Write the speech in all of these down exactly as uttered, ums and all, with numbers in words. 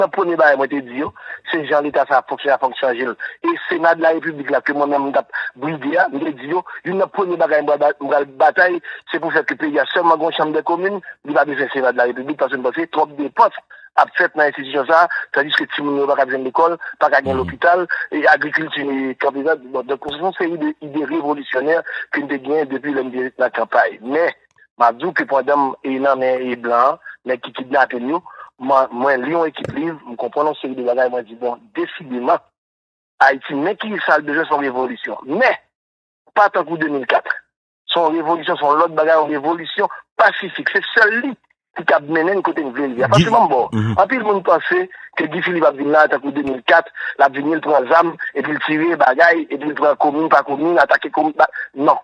nan premye bagay mwen te di yo, se jan Leta sa ap fonksyone, fòk chanje l. E Sena de la Repiblik la, ke mwen menm m t ap bride a, m te di yo, youn nan premye bagay m pral ba- m pral batay, se pou fè ke peyi a sèlman gen yon chanm dè komin, li pa bezwen Sena de la Repiblik, paske m panse twòp depans ap fèt nan enstitisyon sa, tandiske timoun yo pa ka jwenn lekòl, pa ka gen lopital, e agrikilti kanpe sa. Bon, donk, se yon seri de ide revolisyonè ke m te genyen depi lè m te nan kanpay. Men, m ap di w ke pandan m e nan men e blan an, nèg ki kidnape m yo, mwen, mwen li yon ekip liv, m konprann yon seri de bagay, mwen di, bon, desideman, Ayiti, men ki sa l bezwen, se yon revolisyon. Men, pa tankou de mil kat. Se yon revolisyon, se yon lòt bagay, yon revolisyon pasifik. Se sèl li ki kab mennen n kote n vle rive a. Paske, ban m ba w, anpil moun panse ke Guy Philippe ap vin la tankou de mil kat, l ap vini, l pran zam, epi l tire bagay, epi l pran komin pa komin, atake komin pa. Non.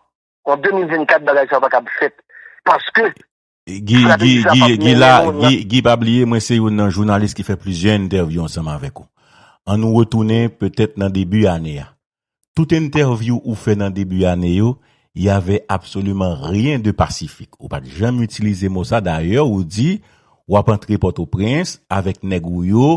An de mil vennkat, bagay sa yo pa kab fèt. Paske Guy, Guy, Guy, Guy, la, Guy, Guy, pa bliye, mwen se youn nan jounalis ki fè plizyè entèvyou ansanm avèk ou. Ann nou retounen petèt nan debi ane a. Tout entèvyou ou fè nan debi ane yo, y avait absolument rien de pacifique. Ou pa t janm itilize mo sa. Dayè, ou di, w ap antre Pòtoprens avèk nèg ou yo,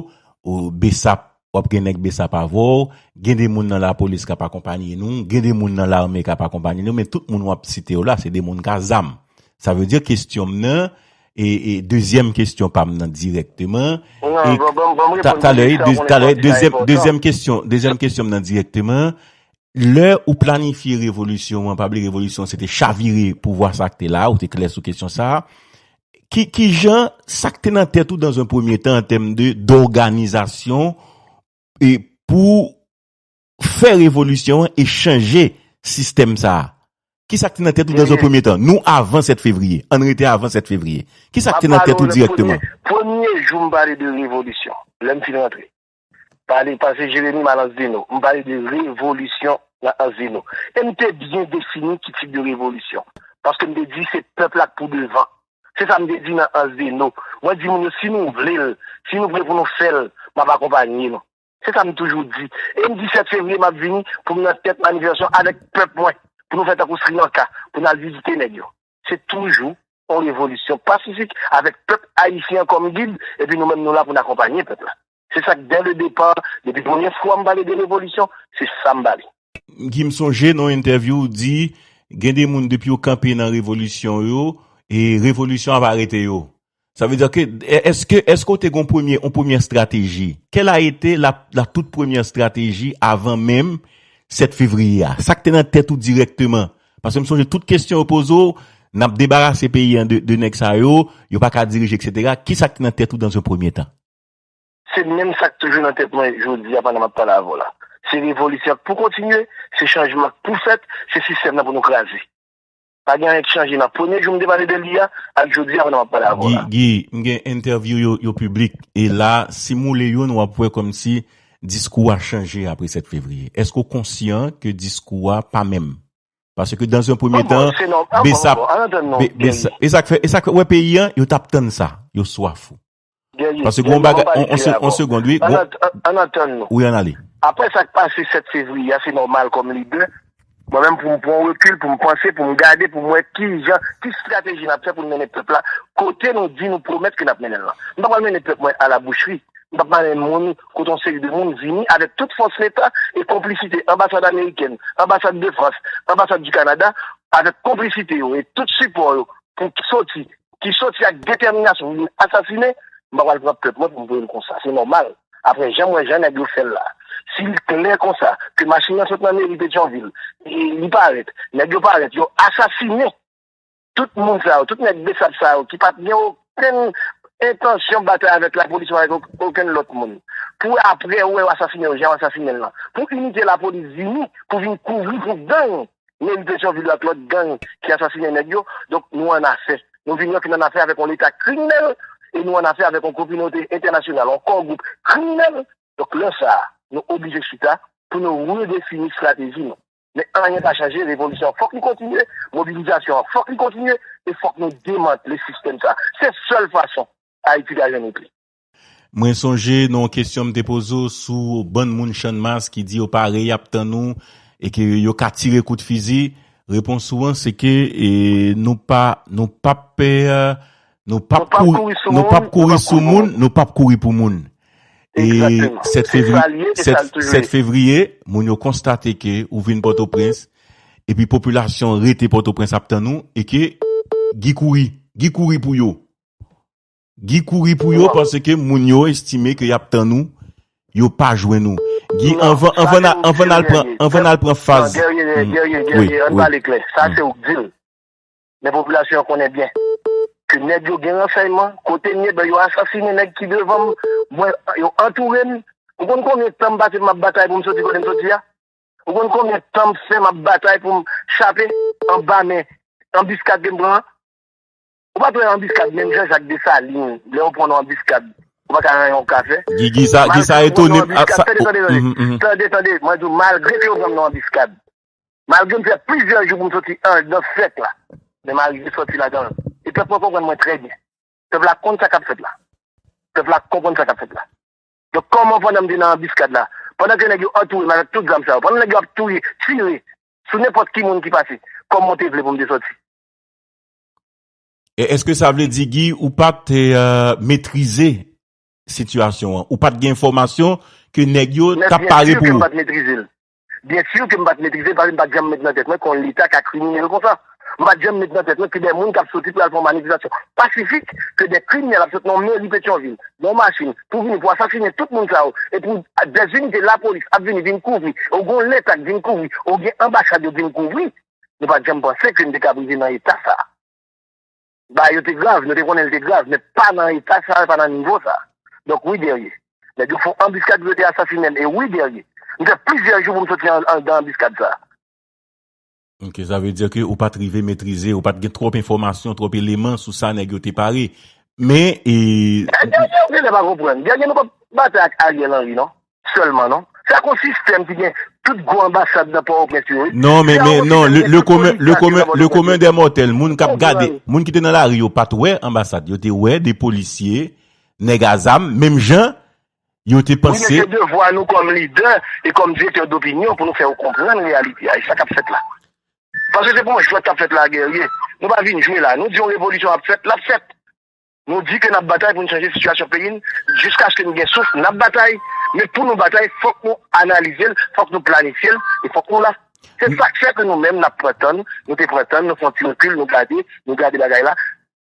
ou, Besap, w ap gen nèg Besap avè w, gen de moun nan lapolis k ap akonpaye nou, gen de moun nan lame k ap akonpaye nou, men tout moun w ap site yo la, se de moun k a zam. Sa vle di kesyon m nan, e, e dezyèm kesyon pa m nan dirèkteman, e talè, talè, dezyèm, dezyèm kesyon, dezyèm kesyon m nan dirèkteman, lè ou planifye revolisyon an, pa bliye revolisyon se te chavire pouvwa sa k te la, ou te klè sou kesyon sa a. Ki, ki jan sa k te nan tèt ou dans un premier temps en termes de, d'organisation, e pou fè revolisyon an e chanje sistèm sa a? Ki sa k te nan tèt ou dans un premier temps? Nou avan sèt fevriye. Ann rete avan sèt fevriye. Ki sa k te nan tèt ou dirèkteman? Premye jou m pale de revolisyon, lè m fin rantre. Pale, pase Jeremi m al Ansdeno. M pale de revolisyon nan Ansdeno. E m te byen defini ki tip de revolisyon. Paske m te di se pèp la k pou devan. Se sa m te di nan Ansdeno. Mwen di moun yo, si nou vle l, si nou vle pou nou fè l, m ap akonpanye nou. Se sa m toujou di. E m di sèt fevriye m ap vini pou m nan tèt manifestasyon avèk pèp mwen, pou nou fè tankou Sri Lanka, pou n al vizite nèg yo. Se toujou yon revolisyon pasifik avèk pèp ayisyen an kòm gid, epi nou menm nou la pou n akonpanye pèp la. Se sa k, dè le depa, depi premye fwa m pale de revolisyon, se sa m pale. Guy, m sonje nan yon entèvyou ou di, gen de moun depi yo kanpe nan revolisyon yo, e revolisyon ap arete yo. Sa vle di ke, èske, èske w te gen yon premye, yon premyè estrateji? Quelle a été la, la toute première stratégie avant même sèt fevriye a? Sa k te nan tèt ou dirèkteman? Paske m sonje tout kesyon yo poze w, n ap debarase peyi an de, de nèg sa yo, yo pa ka dirije, et cetera. Ki sa k te nan tèt ou dans un premier temps? Se menm sa k toujou nan tèt mwen jodi a pandan m ap pale avè w la. Se revolisyon k pou kontinye, se chanjman k pou fèt, se sistèm nan pou nou kraze. Pa gen anyen k chanje nan premye jou m te pale de li a ak jodi a pandan m ap pale avè w la. Guy, Guy, m gen entèvyou yo, yo piblik, e la, si m woule youn, w ap wè kòmsi diskou a chanje apre sèt fevriye. Èske w konsyan ke diskou a pa menm? Paske dans un premier temps, Besap, e sa k fè, e sa k fè, wè peyi an, yo t ap tann sa, yo swaf ou. Paske gon bagay, on, on se-, on segond, wi. Ann atann nou. Wi, ann ale. Apre sa k pase sèt fevriye a, se nòmal kòm lidè, mwen menm pou m pran rekil, pou m panse, pou m gade, pou m wè ki jan, ki estrateji n ap fè pou n mennen pèp la kote nou di nou pwomèt ke n ap mennen l lan. M pa pral mennen pèp mwen alabouchri. M pa pral mennen moun kote yon seri de moun vini avèk tout fòs Leta e konplisite anbasad amerikèn, anbasad de Frans, anbasad di Kanada, avèk konplisite yo e tout sipò yo pou soti ki soti ak detèminasyon pou vin asasinen, m pa pral pran pèp mwen pou m voye l konsa. Se nòmal. Apre jan m wè jan nèg yo fè l la. Si l klè konsa ke machin nan sot nan meri Petyonvil, e li parèt, nèg yo parèt, yo asasinen tout moun sa yo, tout nèg Besap sa yo ki pa t gen okenn entansyon batay avèk lapolis ou avèk ok-, okenn lòt moun. Pou apre ou wè yo asasinen yo, jan yo asasinen l lan. Pou inite lapolis vini, pou vin kouvri pou gang, meri Petyonvil yo ak lòt gang ki asasinen nèg yo. Donk, nou annafè. Nou vin rantre nan afè avèk yon Leta kriminèl e nou annafè avèk yon kominote entènasyonal, yon kò gwoup kriminèl. Donk, lè sa a, nou oblije chita pou nou redefini estrateji nou. Men anyen pa chanje, revolisyon an fòk li kontinye, mobilizasyon an fòk li kontinye, e fòk nou demantle sistèm sa a. Se sèl fason Ayiti ka jwenn repli. Mwen sonje nan yon kesyon m te poze w sou bann moun Channmas ki di yo pare, y ap tann ou, e ke yo ka tire kout fizi. Repons ou an, se ke, e, nou pa, nou p ap pè, nou p ap kouri, nou p ap kouri sou moun, nou p ap kouri pou moun. E sèt fevriye, sèt fevriye, moun yo konstate ke ou vin Pòtoprens, epi popilasyon rete Pòtoprens ap tann ou, e ke Guy kouri, Guy kouri pou yo. Guy kouri pou yo paske moun yo estime ke y ap tann ou, yo pa jwenn ou. Guy, anvan, anvan, anvan n al pran, anvan n al pran faz. Guerrier, Guerrier, Guerrier, ann pale klè. Sa se ou k di l. Men popilasyon an konnen byen ke nèg yo gen ransèyman, kote m ye, ben yo asasinen nèg ki devan m, mwen, yo antoure m. Ou konn konbyen tan m pase m ap batay pou m soti kote m soti a? Ou konn konbyen tan m fè m ap batay pou m chape anba men anbiskad ke m pran an? Ou pa t wè anbiskad, menm jan Jak Desalin, lè yo pran nan anbiskad, ou pa ka anyen ou ka fè. Gigi, sa, Gisa etone. Tande, tande, tande, tande, tande, mwen di w, malgre ke yo pran m nan anbiskad, malgre m fè plizyè jou pou m soti anndan sèk la, men m arive soti ladan l. E pèp mwen konprann mwen trè byen. Pèp la konn sa k ap fèt la. Pèp la konprann sa k ap fèt la. Donk, kòman pandan m te nan anbiskad la, pandan ke nèg yo antoure m avèk tout zam sa yo, pandan nèg yo ap touye, tire sou nenpòt ki moun ki pase, kòman w te vle pou m te sòti? E èske sa vle di, Guy, ou pa t, euh, metrize sitiyasyon an? Ou pa t gen enfòmasyon ke nèg yo t ap pare pou ou? Byen si ke m pa t metrize l. Byen si ke m pa t metrize l, paske m pa t janm met nan tèt mwen ke yon Leta ka kriminèl konsa. M pa t janm met nan tèt mwen ke de moun k ap soti pou y al fè yon manifestasyon pasifik, ke de kriminèl ap sot nan meri Petyonvil, nan yon machin, pou vini pou asasinen tout moun sa yo, e pou dèzinite lapolis ap vini, vin kouvri, ou gen yon Leta k vin kouvri, ou gen anbasad yo vin kouvri. Nou pa t janm panse ke n te kab rive nan eta sa a. Bagay yo te grav, nou te konnen l te grav, men pa nan eta sa a, pa nan nivo sa a. Donk, wi, Guerrier. Nèg yo fè yon anbiskad pou yo te asasinen m, e wi, Guerrier. M fè plizyè jou pou m soti an, anndan anbiskad sa a. Ok, sa vle di ke ou pa t rive metrize, ou pa t gen twòp enfòmasyon, twòp eleman sou sa nèg yo te pare. Men, e... Guerrier, ou genlè pa konprann. Guerrier, nou p ap batay ak Ariel Henry, non. Sèlman, non. Se ak yon sistèm ki gen tout gwo anbasad nan Pòtoprens yo, wi. Non, men, men, non, le, le commun, le commun, le commun des mortels, moun k ap gade, moun ki te nan lari yo pa t wè anbasad, yo te wè de polisye, nèg a zam, menm jan yo te panse. Wi, men se devwa nou kòm lidè e kòm direktè dopinyon pou nou fè yo konprann reyalite a, e sa k ap fèt la. Paske se pa yon jwèt k ap fèt la, Guerrier. Nou pa vin jwe la. Nou di yon revolisyon ap fèt, l ap fèt. Nou di ke n ap batay pou n chanje sitiyasyon peyi n, jiskaske n gen souf, n ap batay. Men pou nou batay, fòk nou analize l, fòk nou planifye l, e fòk nou la. Se sa k fè ke nou menm, n ap pran tan n, nou te pran tan n, nou fè yon ti rekil, nou gade, nou gade bagay la.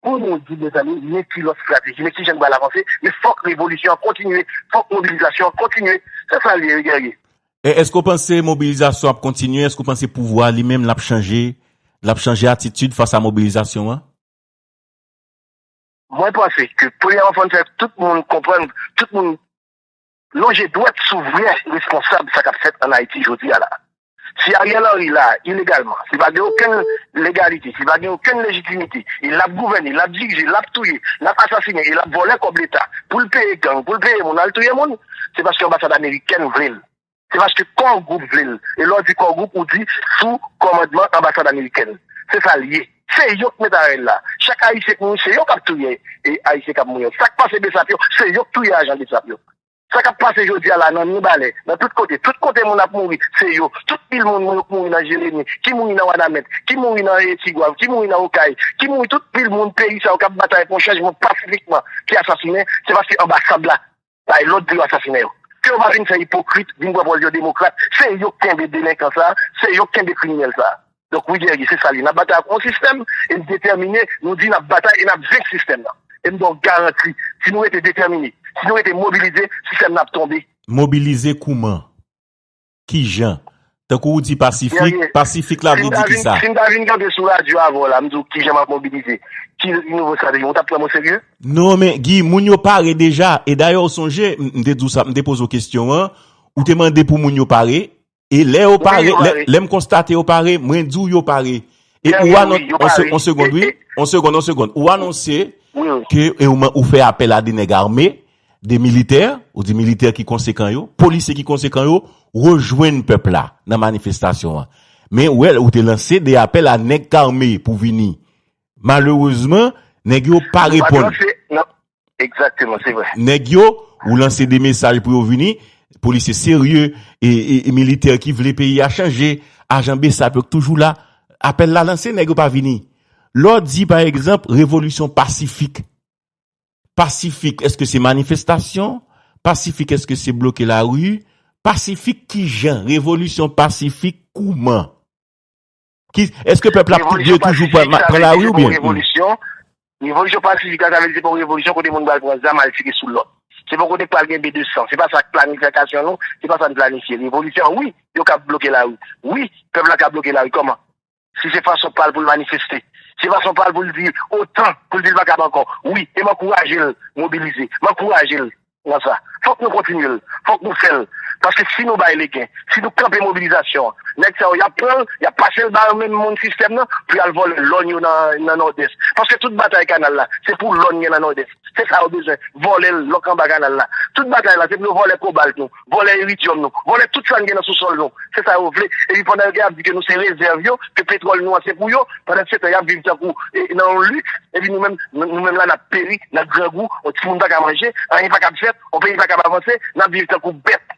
Pou nou di, mezanmi, men ki lòt estrateji, men ki jan nou pral avanse, men fòk revolisyon an kontinye, fòk mobilizasyon an kontinye. Se sa l ye, Guerrier. E èske w panse mobilizasyon ap kontinye? Èske w panse pouvwa a li menm l ap chanje, l ap chanje atitid fas a mobilizasyon an? Mwen panse ke premyèman fò n fè tout moun konprann, tout moun lonje dwèt sou vrè responsab sa k ap fèt ann Ayiti jodi a la. Si Ariel Henry la ilegalman, si pa gen okenn legalite, si pa gen okenn lejitimite, e l ap gouvène, l ap dirije, l ap touye, l ap asasinen, e l ap vòlè kòb Leta pou l peye gang, pou l peye moun al touye moun, se paske anbasad amerikèn vle l. Se paske Core Group vle l. E lè w di Core Group, ou di sou kòmandman anbasad amerikèn. Se sa l ye. Se yo k met Ariel la. Chak Ayisyen k mouri, se yo k ap touye e Ayisyen k ap mouri. Sa k pase BSAP yo, se yo k touye ajan BSAP yo. Sa k ap pase jodi a la nan Mibalè, nan tout kote, tout kote moun ap mouri, se yo. Tout pil moun, moun yo k mouri nan Jeremi, ki mouri nan Wanament, ki mouri nan, eh, Tigwav, ki mouri nan Okay, ki mouri tout pil moun peyi sa yo k ap batay pou yon chanjman pasifikman ki asasinen, se paske anbasad la bay lòd pou yo asasinen yo. Ke yo pa vin fè ipokrit, vin pran pòz yo demokrat. Se yo k kenbe delenkan sa, se yo k kenbe kriminèl sa. Donk, wi, Guerrier, se sa l ye. N ap batay ak yon sistèm, e n detèmine, nou di n ap batay e n ap venk sistèm nan. E m ba w garanti, si nou rete detèmine, si nou rete mobilize, sistèm nan ap tonbe. Mobilize kouman? Kijan? Tankou ou di pasifik, pasifik la vle di kisa? Si m ta vin kanpe sou radyo avè w la, m di w kijan m ap mobilize. Ki nouvo estrateji? Ou t ap pran m oserye? Non, men, Guy, moun yo pare deja. E dayè, ou sonje, m, m te di w sa, m te poze w kesyon an. Ou te mande pou moun yo pare. E lè yo pare, lè, lè m konstate yo pare, mwen di w yo pare. E ou anons, on se-, on segonn, wi. On segonn, on segonn. Ou anonse ke, e ou, ou fè apèl a de nèg ame, de militè, ou di militè ki konsekan yo, polisye ki konsekan yo, rejwenn pèp la nan manifestasyon an. Men, ou wè, ou te lanse de apèl a nèg k ame pou vini. Malerezman, nèg yo pa reponn. Egzakteman, se vre. Nèg yo, ou lanse de mesaj pou yo vini, polisye serye, e, e, e militè ki vle peyi a chanje, ajan BSAP yo k toujou la, apèl la lanse, nèg yo pa vini. Lè w di, pa egzanp, revolisyon pasifik. Pasifik, èske se manifestasyon? Pasifik, èske se bloke lari? Pasifik kijan? Revolisyon pasifik kouman? Ki, èske pèp la ap tou- dwe toujou pran, pran lari oubyen? Revolisyon, revolisyon pasifik la, sa vle di se pa yon revolisyon kote moun pral pran zam al tire sou lòt. Se pa yon kote k pral gen ben de san. Se pa sa k planifikasyon nou, se pa sa n planifye. Revolisyon, wi, yo kab bloke lari. Wi, pèp la kab bloke lari. Kòman? Si se fason pa l pou l manifeste. Se fason pa l pou l di otan, pou l di l pa kab ankò. Wi, e m ankouraje l mobilize. M ankouraje l nan sa. Fòk nou kontinye l. Fòk nou fè l. Paske si nou bay legen, si nou kanpe mobilizasyon an, nèg sa yo, y ap pran l, y ap pase l ba menm moun sistèm nan, pou y al vòlè lòn yo nan, nan Nòdès. Paske tout batay kanal la, se pou lòn gen nan Nòdès. Se sa yo bezwen, vòlè l lòk anba kanal la. Tout batay la, se pou yo vòlè kobalt nou, vòlè iridyòm nou, vòlè tout sa n gen nan sousòl nou. Se sa yo vle. Epi pandan yo gen ap di ke nou se rezèv yo, ke petwòl nou an se pou yo, pandan se tan y ap viv tankou e, nan yon liks, epi nou menm, nou, nou menm la n ap peri, n ap grangou, yon timoun pa ka manje, anyen pa kab fèt, yon peyi pa kab avanse, n ap viv tankou bèt.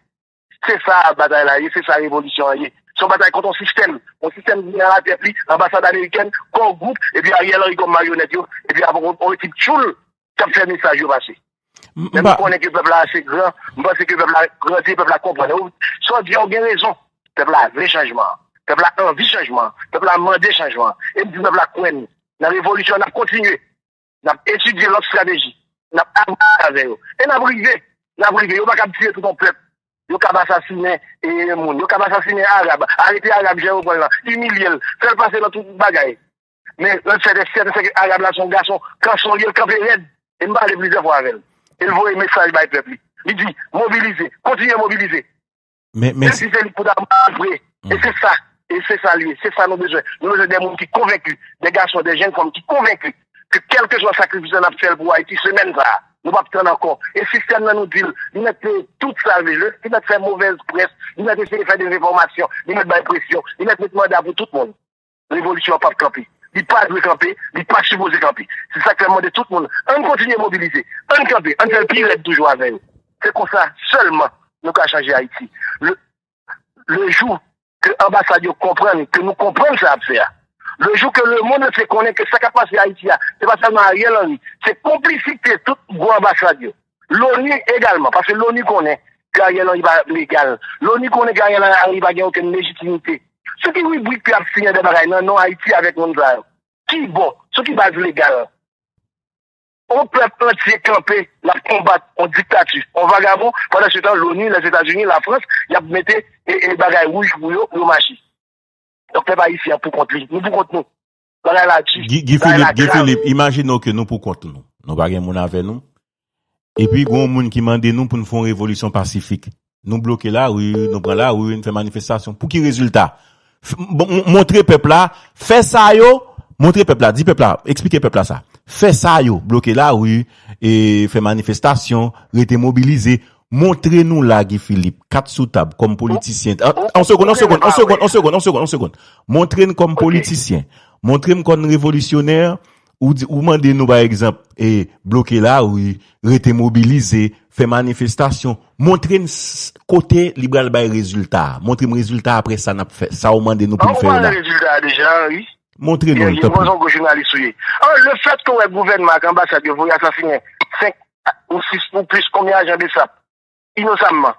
Se sa batay la ye, se sa revolisyon an ye. Se yon batay kont yon sistèm. Yon sistèm ki gen nan latèt li, anbasad amerikèn, Core Group, epi Ariel Henry kòm maryonèt yo, epi avèk yon, yon ekip tchoul k ap fè mesaj yo pase. Men m konnen ke pèp la ase gran, m panse ke pèp la grandi, pèp la konprann. Ou, sa w di a, ou gen rezon. Pèp la vle chanjman an. Pèp la anvi chanjman an. Pèp la mande chanjman an. E m di pèp la kwè n nan revolisyon, n ap kontinye. N ap etidye lòt estrateji. N ap abòne avè yo. E n ap rive. N ap rive. Yo pa kab tiye tout yon pèp. Yo kab asasinen e, moun. Yo kab asasinen Arab. Arete Arab jan yo pran l lan. Imilye l. Fè l pase nan tout bagay. Men, lè fèt e sèten, se ke Arab la se yon gason kanson, li, l kanpe rèd. E m pale plizyè fwa avè l. E l voye mesaj bay pèp li. Li di, mobilize. Kontinye mobilize. Men, men Menm si se li k pou ta mouri vre. E se sa. E se sa li ye. Se sa nou bezwen. Nou bezwen de moun ki konvenki. De gason, de jenn fanm ki konvenki ke kèlkeswa sakrifis la n ap fè l pou Ayiti semèn sa a, nou p ap tann ankò. E sistèm nan nou di l, li mèt peye tout sa l vle. Li mèt fè movèz près. Li mèt eseye fè dezenfòmasyon. Li mèt bay presyon. Li mèt met manda pou tout moun. Revolisyon an p ap kanpe. Li pa dwe kanpe, li pa sipoze kanpe. Se sa k fè m mande tout moun, ann kontinye mobilize, ann kanpe, ann fè l pi rèd toujou avè yo. Se konsa sèlman nou ka chanje Ayiti. Le, le jou ke anbasad yo konprann ke nou konprann sa y ap fè a, le jou ke lemonn antye konnen ke sa k ap pase Ayiti a, se pa sèlman Ariel Henry, se konplisite tout gwo anbasad yo. Loni egalman, paske Loni konnen ke Ariel Henry pa legal. Loni konnen ke Ariel Henry pa gen okenn lejitimite. Sou ki ribrik ke y ap siyen de bagay nan non Ayiti avèk moun sa yo? Ki bò? Sou ki baz legal? On pèp antye kanpe, l ap konbat on diktati, on vagabon, pandan se tan Loni, Lèzetazini, Lafrans, y ap mete e, e bagay wouj pou yo, pou yo mache. Donk, pèp ayisyen an pou kont li. Nou pou kont nou. Bagay la di. Guy, Guy Philippe, Guy Philippe, imajine w ke nou pou kont nou. Nou pa gen moun avè nou. Epi, gen yon moun ki mande nou pou n fè yon revolisyon pasifik. Nou bloke lari, nou pran lari, nou fè manifestasyon. Pou ki rezilta? F- bon, m- montre pèp la, fè sa yo, montre pèp la, di pèp la, eksplike pèp la sa. Fè sa yo, bloke lari, e fè manifestasyon, rete mobilize. Montre nou la, Guy Philippe, kat sou tab, kòm politisyen. An, an segonn, an segonn, an segonn, an segonn, an segonn, an segonn. Montre n kòm politisyen. Montre m kòm revolisyonè. Ou di, ou mande nou, pa egzanp, e, bloke lari, rete mobilize, fè manifestasyon. Montre n s- kote li pral bay rezilta. Montre m rezilta apre sa n ap fè. Sa ou mande nou pou n fè yo la. An, ou pale rezilta a deja, wi. Montre nou l, tanpri. Yon gwo jounalis ou ye. An, lefètke w wè gouvènman ak anbasad yo voye asasinen senk ou sis ou plis konbyen ajan BSAP inosamman.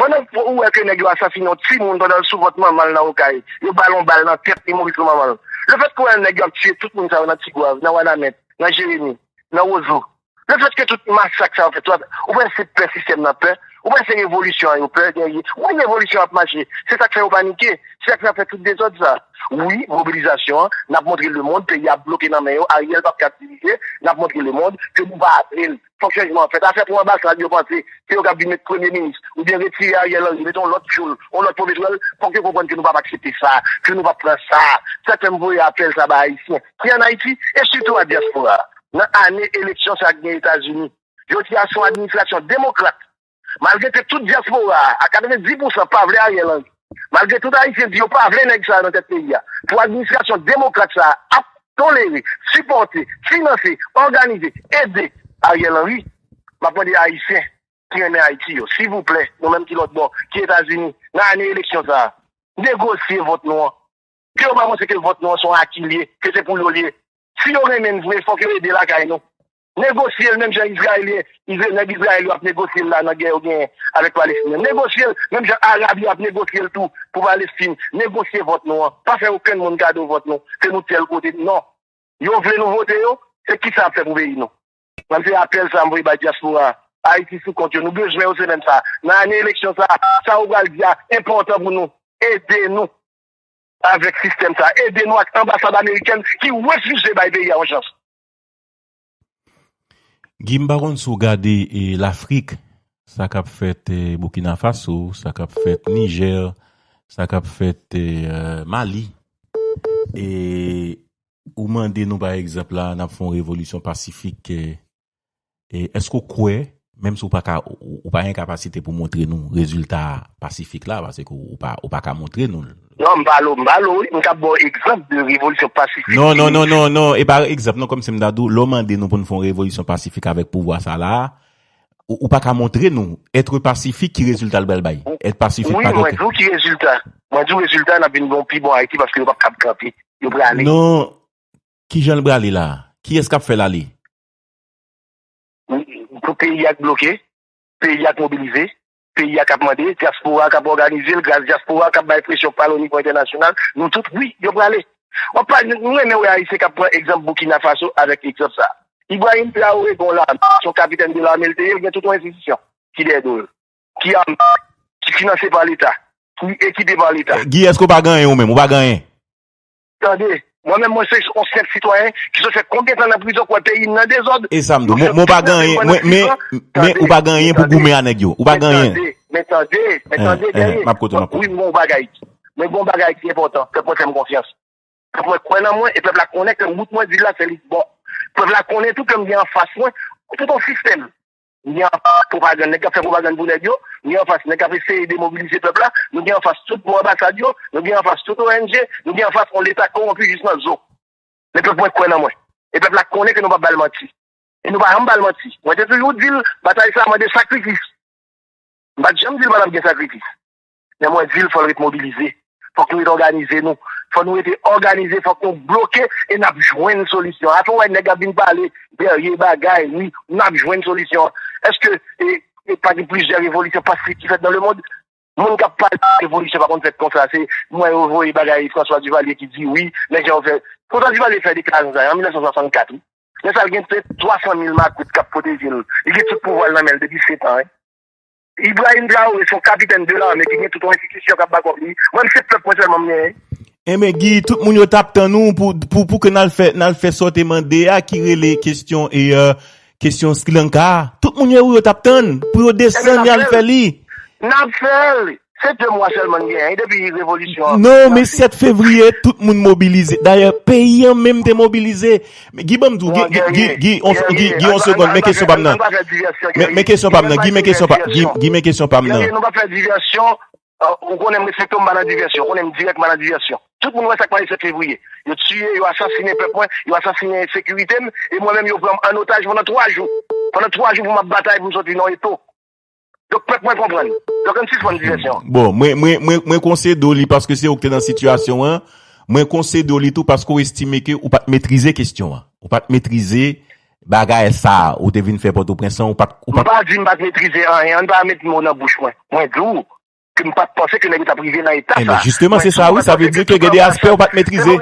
Pandan ou wè ke nèg yo asasinen yon timoun pandan l sou vant manman l nan Okay, yo ba l yon bal nan tèt, li mouri sou manman l. Lefètke w wè nèg yo ap tiye tout moun sa yo nan Tigwav, nan Wanament, nan Jeremi, nan Wozo, lefètke tout masak sa yo fèt, ou panse se pè sistèm nan pè? Ou panse se revolisyon an yo pè dèyè? Wi, revolisyon ap mache. Se sa k fè yo panike. Se sa k fè y ap fè tout dezòd sa. Wi, mobilizasyon an, n ap montre lemonn, peyi a bloke nan men yo, Ariel p ap ka dirije, n ap montre lemonn ke nou pa vle l. Fòk chanjman an fèt. Afè pou anbasad, yo panse se yo k ap vin met premye minis, oubyen retire Ariel Henry, mete yon lòt fyoul, yon lòt pòpetwèl, fòk yo konprann ke nou p ap aksepte sa, ke nou p ap pran sa. Se sa k fè m voye apèl sa ba Ayisyen ki ann Ayiti, e sitou a dyaspora a. Nan ane eleksyon sa a ki gen Etazini, jodi a se yon administrasyon demokrat. Malgre ke tout dyaspora a, a katrevenndis pousan, pa vle Ariel Henry, malgre tout Ayisyen di yo pa vle nèg sa a nan tèt peyi a, pou administrasyon demokrat sa a ap tolere, sipòte, finanse, òganize, ede Ariel Henry, m ap mande Ayisyen ki renmen Ayiti yo, silvouplè, nou menm ki lòt bò, ki Etazini, nan ane eleksyon sa a, negosye vòt nou an. Ke yo pa panse ke vòt nou an se yon aki l ye, ke se pou yo l ye. Si yo renmen n vre, fòk yo ede lakay nou. Negosye l menm jan Izrayelyen, Izra- nèg Izrayèl yo ap negosye l la nan gè yo genyen avèk Palestinyen. Negosye l menm jan Arab yo ap negosye l tou pou Palestin. Negosye vòt nou an. Pa fè okenn moun kado vòt nou. Se nou sèl kote. Non. Yo vle nou vote yo, se kisa y ap fè pou peyi nou? Mwen, se apèl sa m voye bay dyaspora a. Ayiti sou kont yo. Nou bezwen yo semèn sa a. Nan ane eleksyon sa a, sa ou pral di a enpòtan pou nou. Ede nou avèk sistèm sa a. Ede nou ak anbasad amerikèn ki refize bay peyi a yon chans. Guy, m pa konn si w gade e, Lafrik, sa k ap fèt e, Burkina Faso, sa k ap fèt Nijè, sa k ap fèt e, Mali. E ou mande nou pa egzanp la, n ap fè yon revolisyon pasifik. E, e èske w kwè, menm si w pa ka, ou, ou pa gen kapasite pou montre nou rezilta pasifik la, paske ou pa, ou pa ka montre nou l. Non, m pale w, m pale w, wi. M ka ba w egzanp de revolisyon pasifik. Non, non, non, non, non. E pa egzanp, non, kòmsi m ta di w, lè w mande nou pou n fè yon revolisyon pasifik avèk pouvwa sa la, ou, ou pa ka montre nou. Èt pasifik, ki rezilta l pral bay? Èt pasifik, wi, pa gen mwen di w ki rezilta. Mwen di w rezilta, n ap vin gen yon pi bon Ayiti paske yo p ap kab kanpe. Yo prale. Non, kijan l prale la? Kiyès k ap fè l ale? Pou peyi a k bloke, peyi a k mobilize, peyi a k ap mande, dyaspora k ap òganize l, gras dyaspora k ap bay presyon pa lo nivo entènasyonal, nou tout, wi, yo prale. W ap pa, nou renmen wè Ayisyen k ap pran egzanp Burkina Faso avèk egzanp sa a. Ibrahim Traoré gen yon lame, se yon kapitèn de lame l te ye, l gen tout yon enstitisyon ki dèyè do l, ki ame, ki finanse pa Leta, ki ekipe pa Leta. Guy, èske w pa gen anyen ou menm? Ou pa gen anyen? Tande, mwen menm mwen se yon senp sitwayen ki sot fè konbyen tan nan prizon k wè peyi m nan dezòd. E sa m di w, mwen, mwen pa gen anyen, mwen, men, men ou pa gen anyen pou goumen a nèg yo. Ou pa gen anyen. Men tande, men tande, men tande, m ap koute, m ap koute. Wi, m gen yon bagay. Mwen gen yon bagay ki enpòtan. Pèp mwen fè m konfyans. Pèp mwen kwè nan mwen e pèp la konnen ke wout mwen di la se li k bon. Pèp la konnen tou ke m gen anfas mwen tout yon sistèm. M gen anfas pwopagann, nèg k ap fè pwopagann pou nèg yo, m gen anfas nèg k ap eseye demobilize pèp la, nou gen anfas tout gwo anbasad yo, nou gen anfas tout O N G, nou gen anfas yon leta kowonpi jis nan zo. Men pèp mwen kwè nan mwen. E pèp la konnen ke nou p ap ba l manti. E nou pa janm ba l manti. Mwen te toujou di l, batay sa a mande sakrifis. M pa t janm di l pa t ap gen sakrifis. Men mwen di l fò l ret mobilize. Fòk nou ret òganize nou. Fò nou rete òganize, fòk nou bloke e n ap jwenn solisyon. Apre w wè nèg ap vin pale dèyè bagay, wi, n ap jwenn solisyon. Èske e, e pa gen plizyè revolisyon pasifik ki fèt nan lemond? Moun k ap pale de revolisyon pa konn fèt konsa. Se mwen yo voye bagay François Duvalier ki di wi, men jan yo fè. François Duvalier fè deklarasyon sa yo an mil nèf san swasannkat, wi. Lè sa l gen twa san mil makout k ap pwoteje l. Li gen tout pouvwa l nan men l depi sèt an, wi. Ibrahim Traoré se yon kapitèn de lame ki gen tout yon enstitisyon k ap bakòp li. Mwen, m se pèp mwen sèlman m genyen. Enben, Guy, tout moun yo t ap tann ou pou, pou, pou ke n al fè, n al fè sa w te mande a, ki rele kesyon e, kesyon Sri Lanka a. Tout moun yo, yo t ap tann pou yo desann, y al fè li. N ap fè l. Se de mwa sèlman n genyen depi revolisyon an. Non, men sèt fevriye, tout moun mobilize. Dayè, peyi an menm te mobilize. Men Guy, ban m di w, Guy, Guy, Guy, Guy, on, Guy, Guy, on segonn, men kesyon pa m nan. Men, men kesyon pa m nan, Guy, men kesyon pa, Guy, Guy, men kesyon pa m nan. Guerrier, nou pa fè divèsyon. Ou konnen m respekte w, m pa nan divèsyon. Ou konnen m dirèk, m pa nan divèsyon. Tout moun wè sa k pase sèt fevriye. Yo tiye, yo asasinen pèp mwen, yo asasinen sekirite m, e mwen menm yo pran m an otaj pandan twa jou. Pandan twa jou pou m ap batay pou m soti nan eto. Donk pèp mwen konprann. Donk ann sispann divèsyon. Bon, mwen, mwen, mwen, mwen konsedo li paske se ou ki te nan sitiyasyon an. Mwen konsedo li tou paske w estime ke ou pa t metrize kesyon an. Ou pa t metrize bagay sa a. Ou te vin fè Pòtoprens lan, ou pa t, ou pa t. M pa di m pa t metrize anyen. Ann pa met mo nan bouch mwen. Mwen di w ke m pa t panse ke nèg yo t ap rive nan eta sa. Enben, jisteman, se sa, wi. Sa vle di ke gen de aspè ou pa t metrize.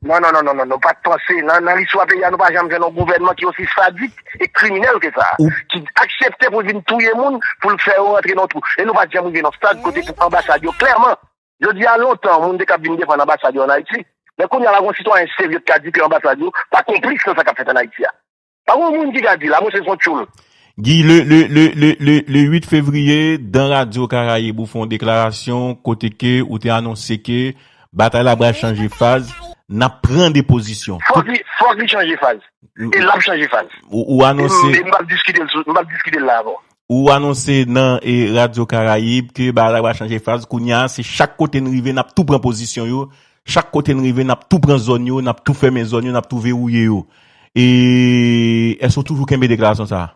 Non, non, non, non, non, nou pa t panse. Nan, nan listwa peyi a, nou pa janm jwenn yon gouvènman ki osi sadik e kriminèl ke sa, ki aksepte pou l vin touye moun, pou l fè yo rantre nan twou. E nou pa t janm rive nan stad kote pou anbasad yo, klèman. Jodi a, lontan, moun te kab vin defann anbasad yo ann Ayiti. Men kounye a la, gen yon sitwayen serye ki ka di ke anbasad yo pa konplis nan sa k ap fèt ann Ayiti a. Pa gen yon moun ki ka di la, monchè, se yon tchoul. Guy, le, le, le, le, le, le uit fevriye, dans Radio Caraïbes, ou fè yon deklarasyon kote ke ou te anonse ke batay la pral chanje faz, n ap pran de pozisyon. Fòk li, fòk li chanje faz. E l ap chanje faz. Ou, ou anonse. E m, e m p ap diskite l sou, m p ap diskite l la avè w. Ou anonse nan e, Radio Caraïbes ke bagay la pral chanje faz. Kounye a, se chak kote n rive, n ap tou pran pozisyon yo. Chak kote n rive, n ap tou pran zòn yo, n ap tou fèmen zòn yo, n ap tou vewouye yo. E èske w toujou kenbe deklarasyon sa a?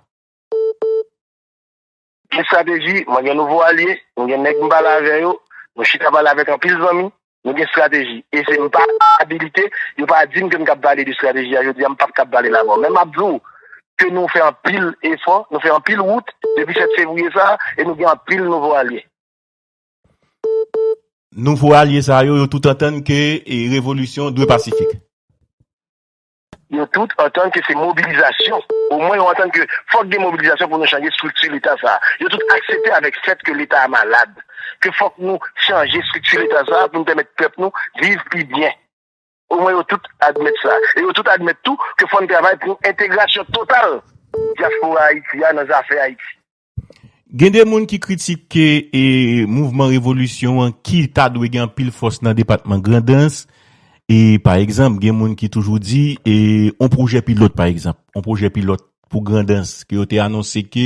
Gen estrateji, mwen gen nouvo alye, mwen gen nèg m pale avè yo, mwen chita pale avèk anpil zanmi. Nou gen estrateji. E se m pa abilite, yo pa di m ke m kab pale de estrateji a jodi a, m p ap kab pale l avè w. Men m ap di w ke nou fè anpil efò, nou fè anpil wout depi sèt fevriye sa a, e nou gen anpil nouvo alye. Nouvo alye sa yo, yo tout antann ke e, revolisyon dwe pasifik. Yo tout antann ke se mobilizasyon. Omwen yo antann ke fòk gen mobilizasyon pou nou chanje estrikti Leta sa a. Yo tout aksepte avèk fèt ke Leta a malad. Ke fòk nou chanje estrikti Leta sa a pou nou pèmèt pèp nou viv pi byen. Omwen yo tout admèt sa. E yo tout admèt tou ke fò n travay pou entegrasyon total dyaspora Ayiti a nan zafè Ayiti. Gen de moun ki kritike e, mouvman revolisyon an ki ta dwe gen anpil fòs nan depatman Grandans. E pa egzanp, gen moun ki toujou di e, on pwojè pilòt pa egzanp, on pwojè pilòt pou Grandans ke yo te anonse ke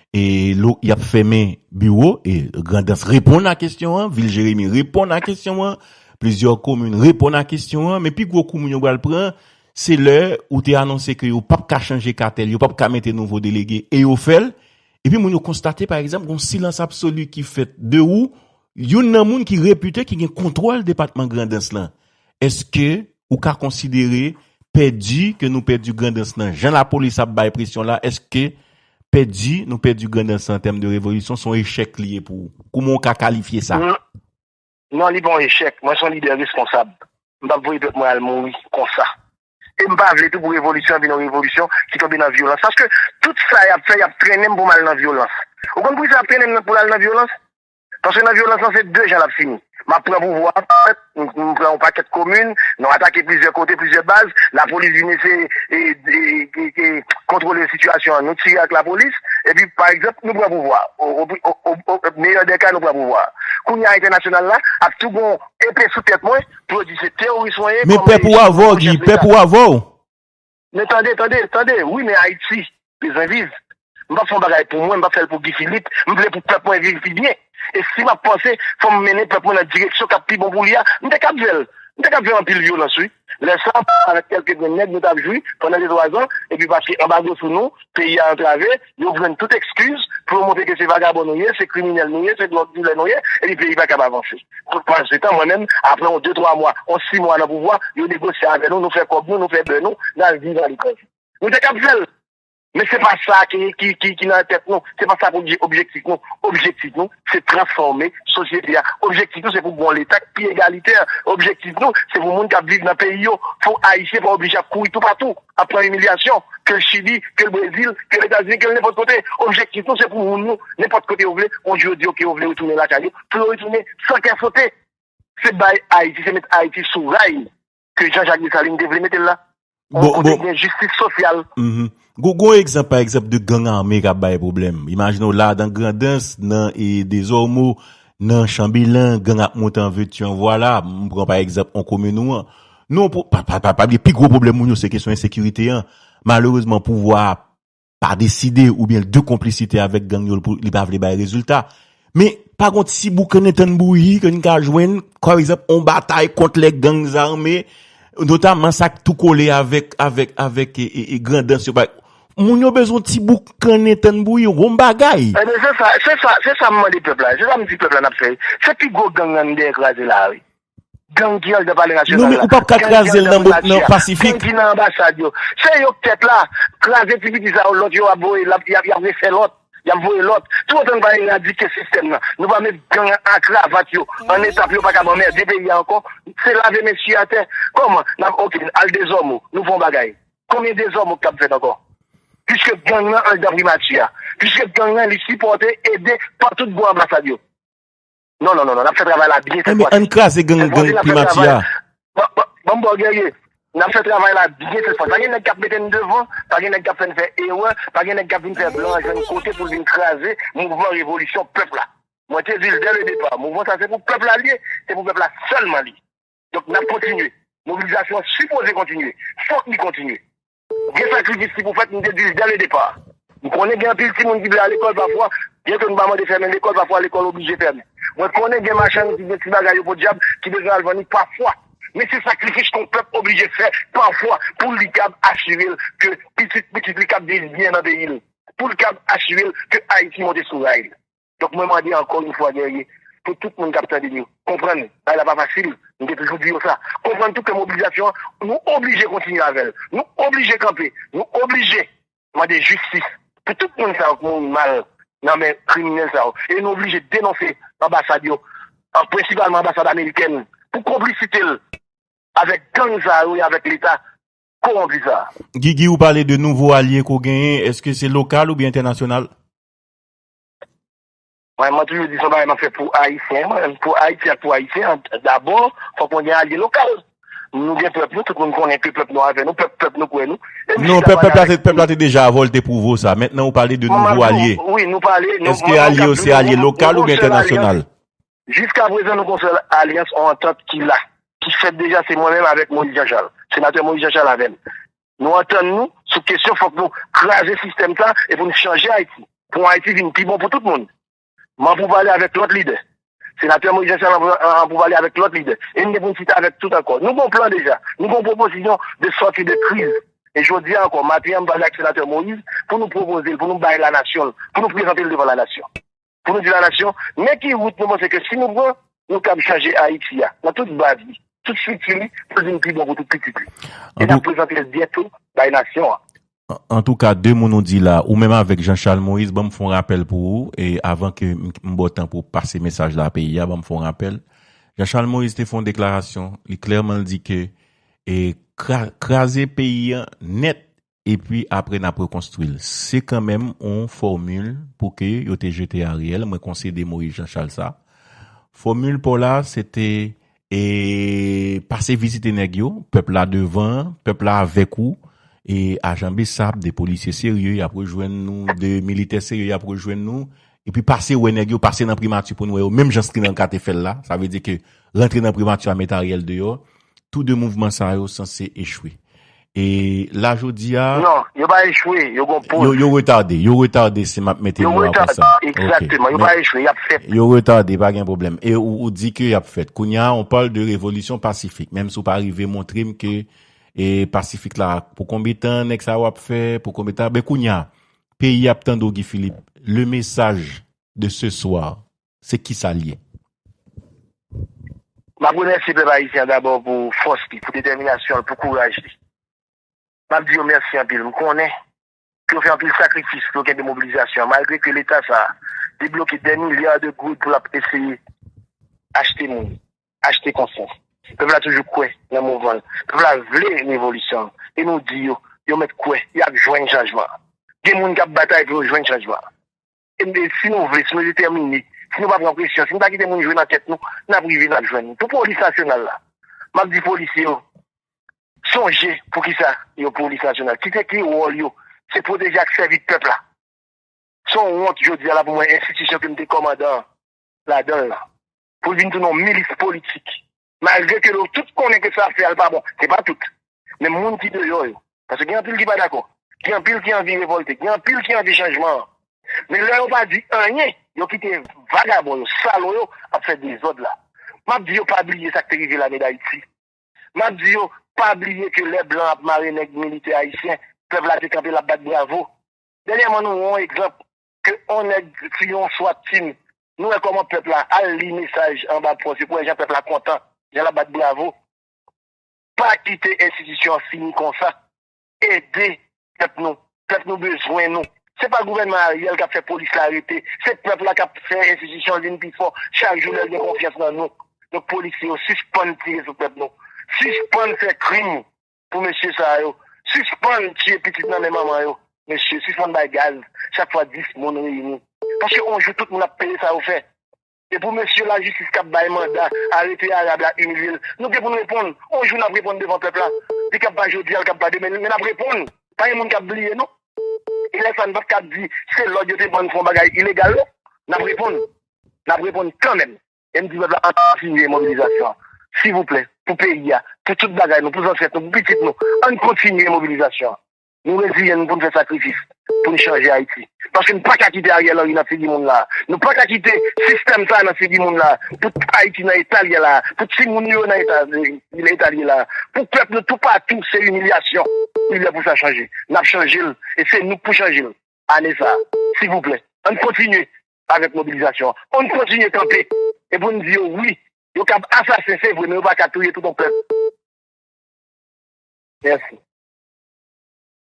e, lo, y ap fèmen biwo e Grandans reponn a kesyon an, vil Jeremi reponn a kesyon an, plizyè komin reponn a kesyon an, men pi gwo kou moun yo pral pran, se lè ou te anonse ke yo p ap ka chanje katèl, yo p ap ka mete nouvo delege e yo fè l, epi moun yo konstate pa egzanp gon silans absoli ki fèt de ou, youn nan moun ki repite ki gen kontwòl depatman Grandans lan. Èske ou ka konsidere pèdi ke nou pèdi Grandans lan jan lapolis ap bay presyon la, èske pèdi nou pèdi Grandans lan an tèm de revolisyon se yon echèk li ye pou ou? Kouman ou ka kalifye sa? Non, li pa yon echèk. Mwen se yon lidè responsab. M p ap voye pèp mwen al mouri konsa. E m pa vle tou pou revolisyon an vin yon revolisyon ki tonbe nan vyolans. Paske tout sa y ap fè, y ap trennen m pou m al nan vyolans. Ou konn poukisa y ap trennen m pou l al nan vyolans? Paske nan vyolans lan, se de jan l ap fini. M ap pran pouvwa a, m m pran yon pakèt komin, nou atake plizyè kote, plizyè baz, lapolis vin eseye e, e, e, e, kontwole sitiyasyon an, nou tire ak lapolis, epi pa egzanp, nou pran pouvwa a. O, o, o, o, o meyè dè ka, nou pran pouvwa a. Kounye a entènasyonal la ap tou gon epe sou tèt mwen pou yo di se teworis mwen ye. Men pèp ou avè w, Guy, pèp ou avè w. Men tande, tande, tande, wi, men Ayiti bezwen viv. M p ap fè yon bagay pou mwen, m p ap fè l pou Guy Philippe. M vle pou pèp mwen viv pi byen. E si m ap panse, fò m mennen pèp mwen nan direksyon k ap pi bon pou li a, m te kab fè l. M te kab fè anpil vyolans, wi. Lè sa, avèk kèlke grenn nèg, nou t ap jwi pandan de twa zan, epi paske anbago sou nou, peyi a antrave, yo jwenn tout ekskiz pou yo montre ke se vagabon nou ye, se kriminèl nou ye, se dwòg dilè nou ye, epi peyi pa kab avanse. Pandan se tan, mwen menm, apre yon de twa mwa, yon sis mwa nan pouvwa, yo negosye avè nou, nou fè kòb nou, nou fè bè nou, n al viv aletranje. Nou te kab fè l. Men se pa sa ki, ki, ki, ki nan tèt nou. Se pa sa pou di objektif nou. Objektif nou, se transfòme sosyete a. Objektif nou, se pou gon leta ki pi egalitè. Objektif nou, se pou moun k ap viv nan peyi yo. Fò Ayisyen pa oblije ap kouri toupatou, ap pran imilyasyon, ke l Chili, ke l Brezil, ke l Etazini, ke l nenpòt kote. Objektif nou, se pou moun nou, nenpòt kote yo vle, yon jou yo di yo ke yo vle retounen lakay yo, pou yo retounen san kè sote. Se bay Ayiti, se met Ayiti sou ray ke Jean Jacques Dessalines te vle mete l la. Yon kote gen jistis sosyal. Gon, gon egzanp, pa egzanp, de gang ame k ap bay pwoblèm. Imajine w la, nan Grandans, nan e, Dezòmo, nan Chanbelan, gang ap monte an veti an vwala. M pran, pa egzanp, yon komin ou an. Non, pou, pa, pa, pa, pa bliye, pi gwo pwoblèm moun yo, se kesyon ensekirite an. Malerezman, pouvwa a pa deside oubyen de konplisite avèk gang yo pou li pa vle bay rezilta. Men pa gon ti bouk ann entann bouyi ke n ka jwenn, pa egzanp, yon batay kont lè gang zame, notaman sa k tou kole avèk, avèk, avèk e, e, e, Grandans yo. Pa, moun yo bezwen yon ti bouk ann entann bouyi, yon bon bagay. Ebyen, se sa, se sa, se sa m mande pèp la, se sa m di pèp la n ap fè. Se pi gwo gang nan n dèyè kraze la a, wi. Gang ki anndan palè nasyonal la. Non, men ou p ap ka kraze l nan, nan pasifik. Gang ki nan anbasad yo. Se yo k tèt la. Kraze ti piti sa yo, lòt yo ap voye, y ap, y ap, y ap refè lòt. Y ap voye lòt. Toutotan n pa eradike sistèm nan, nou pa met gang an kravat yo, an etap yo pa kab anmède peyi a ankò, se lave men siye atè. Kòman? N ap, oke, al Dezòmo, nou fè yon bagay. Konbyen Dezòmo k kab fèt ankò? Piske gang nan anndan primati a. Piske gang nan li sipòte, ede pa tout bò anbasad yo. Non, non, non, non, n ap fè travay la byen sèt fwa. Ann kraze gang, gang primati a. Ban m ba w Guerrier, n ap fè travay la byen sèt fwa. Pa gen nèg k ap mete n devan, pa gen nèg k ap fè n fè erè, pa gen nèg k ap vin fè blan an jwenn kote pou l vin kraze mouvman revolisyon pèp la. Mwen te di l dè le depa, mouvman sa se pou pèp la l ye, se pou pèp la sèlman l ye. Donk n ap kontinye. Mobilizasyon an sipoze kontinye. Fòk li kontinye. Gen sakrifis ki pou fèt, m te di l dè le depa. M konnen gen anpil timoun ki vle al lekòl pafwa, byen ke nou pa mande fèmen lekòl, pafwa lekòl oblije fèmen. Mwen konnen gen machann ki gen ti bagay yo podyab ki bezwen al vann li pafwa. Men se sakrifis ke yon pèp oblije fè pafwa pou li kab asire l ke pitit pitit li kab viv byen nan peyi l. Pou l kab asire l ke Ayiti monte sou ray li. Donk mwen mande ankò yon fwa Guerrier, pou tout moun k ap tande nou konprann, bagay la pa fasil. M te toujou di yo sa. Konprann tou ke mobilizasyon an, nou oblije kontinye avè l. Nou oblije kanpe. Nou oblije mande jistis pou tout moun sa yo k mouri mal nan men kriminèl sa yo. E nou oblije denonse anbasad yo, an prensipalman anbasad amerikèn, pou konplisite l avèk gang sa yo e avèk Leta kowonpi sa a. Gigi, ou pale de nouvo alye ke w genyen, èske se lokal oubyen entènasyonal? Mwen, mwen toujou di se yon bagay m ap fè pou Ayisyen, mwen, pou Ayiti ak pou Ayisyen. Dabò, fòk mwen gen alye lokal. Nou gen pèp nou, tout moun konnen ke pèp nou avè nou, pèp, pèp nou kwè nou. E m Non, chita pèp, pale pèp la avèk te, pèp la te deja avè w, l te pwouve w sa. Mentnan, ou pale de Mwen, m ap nouvo di w, alye. Wi, nou pale, nou, Èske mwen, mwen alye k yo ap di se w, alye nou, nou lokal gon oubyen sèl alyans. Entènasyonal? Jiska prezan, nou gon sèl alyans, yon antant ki la, ki fèt deja, se mwen menm avèk Moïse Jean Charles. Senatè Moïse Jean Charles avè m. Nou antann nou sou kesyon, fòk nou kraze sistèm sa e pou nou chanje Ayiti. Pou Ayiti vin pi bon pou tout moun. Mwen pou pale avèk lòt lidè. Senatè Moïse Jean Charles an pou pale avèk lòt lidè. E nou gen pou n chita avèk tout ankò. Nou gon plan deja. Nou gon pwopozisyon de sòti de kriz. E jodi a ankò, maten an, m pale ak senatè Moïse pou nou pwopoze l, pou nou bay lanasyon l, pou nou prezante l devan lanasyon. Pou nou di lanasyon, men ki wout nou panse ke si nou pran, nou kab chanje Ayiti a, nan tout baz li, tout estrikti li, pou l vin pi bon pou tout pitit li. E n ap prezante l byento bay nasyon an. An, antouka, de moun ou di la, ou menm avèk Jean Charles Moïse, ban m fè yon rapèl pou ou, e avan ke m, m ba w tan pou w pase mesaj la a peyi a, ban m fè yon rapèl. Jean Charles Moïse te fè yon deklarasyon, li klèman l di ke, e, kra-, kraze peyi an nèt, epi apre n ap rekonstwi l. Se kanmenm yon fòmil pou ke yo te jete Ariel, mwen konsede Moïse Jean Charles sa. Fòmil pa w la, se te, e, pase vizite nèg yo, pèp la devan, pèp la avèk ou, e ajan Bsap, de polisye serye, y ap rejwenn nou, de militè serye, y ap rejwenn nou, epi pase wè nèg yo, pase nan primati pou n wè yo, menm jan Sri Lanka te fè l la, sa vle di ke rantre nan primati a met Ariel deyò, tou de mouvman sa yo sanse echwe. E la jodi a Non, yo pa echwe, yo gon poz. Yo, yo retade, yo retade, si m ap mete Yo mo a retade, konsa. Ok, Egzakteman, yo men pa echwe, y ap fèt. Yo retade, pa gen pwoblèm. E ou, ou di ke y ap fèt. Kounye a, on parle de révolution pacifique. Menm si w pa rive montre m ke, e, pasifik la, pou konbyen tan nèg sa yo ap fè, pou konbyen tan, ben kounye a, peyi ap tande w, Guy Philippe. Le message de ce soir, se kisa l ye? M ap remèsye pèp ayisyen an dabò pou fòs li, pou detèminasyon l, pou kouraj li. M ap di yo mèsi anpil. M konnen ke yo fè anpil sakrifis pou yo kenbe mobilizasyon an, malgre ke Leta sa a debloke dè milya de goud pou l ap eseye achte moun, achte konsyans. Pèp la toujou kwè nan mouvman l. Pèp la vle revolisyon an. E nou di yo, yo mèt kwè, y ap jwenn chanjman an. Gen moun k ap batay pou yo jwenn chanjman an. E si nou vle, si nou detèmine, si nou pa pran presyon, si nou pa kite moun jwe nan tèt nou, n ap rive, n ap jwenn. Pou polis nasyonal la, m ap di polisye yo, sonje poukisa yo polis nasyonal. Kite ki wòl yo, se pwoteje ak sèvi pèp la. Se yon wont jodi a la pou mwen, enstitisyon ke m te kòmandan ladan l la, pou l vin tounen yon milis politik. Malgre ke nou tout konnen ke sa fè a l pa bon. Se pa tout. Men moun ki deyò yo. Paske gen anpil ki pa dakò. Gen anpil ki anvi revòlte. Gen anpil ki anvi chanjman an. Men lè yo pa di anyen, yo kite vagabon yo, salon yo ap fè dezòd la. M ap di yo pa bliye sa k te rive Lame Dayiti. M ap di yo pa bliye ke lè blan ap mare nèg militè ayisyen, pèp la te kanpe l ap bat bravo. Dènyèman, nou wè yon egzanp ke yon nèg tiye yon swat team. Nou wè kòman pèp la al li mesaj anba pòs yo pou wè jan pèp la kontan, jan l ap bat bravo. Pa kite enstitisyon an fini konsa. Ede pèp nou. Pèp nou bezwen nou. Se pa gouvènman Ariel k ap fè polis la rete. Se pèp la k ap fè enstitisyon vin pi fò. Chak jou lè l gen konfyans nan nou. Donk, polisye yo, sispann tire sou pèp nou. Sispann fè krim pou mesye sa yo. Sispann tiye pitit nan men manman yo. Mesye, sispann bay gaz chak fwa dis moun reyini. Paske yon jou tout moun ap peye sa yo fè. E pou mesye lajistis k ap bay manda, arete Arab la, imilye l, nou gen pou n reponn. Yon jou n ap reponn devan pèp la. Li kab pa jodi a, li kab pa demen, men n ap reponn. Pa gen moun k ap bliye, non. E lè sa, n p ap kab di se lòd yo te ban n fè yon bagay ilegal, non. N ap reponn. N ap reponn kanmenm. E m di pèp la, ann kontinye mobilizasyon an. Silvouplè, pou peyi a, pou tout bagay nou, pou zansèt nou, pou pitit nou, ann kontinye mobilizasyon an. Nou reziyen nou pou n fè sakrifis, pou n chanje Ayiti. Paske n pa ka kite Ariel Henry nan figi moun la. Nou pa ka kite sistèm sa a nan figi moun la. Pou Ayiti nan eta l ye la, pou timoun yo nan eta, eta l ye la, pou pèp nou toupatou, se imilyasyon. Li lè pou sa chanje. N ap chanje l, e se nou k pou chanje l ane sa a. Silvouplè, ann kontinye avèk mobilizasyon an. Ann kontinye kanpe. e pou n di yo wi, yo kab asasen, se vre, men yo pa ka touye tout yon pèp. Mèsi.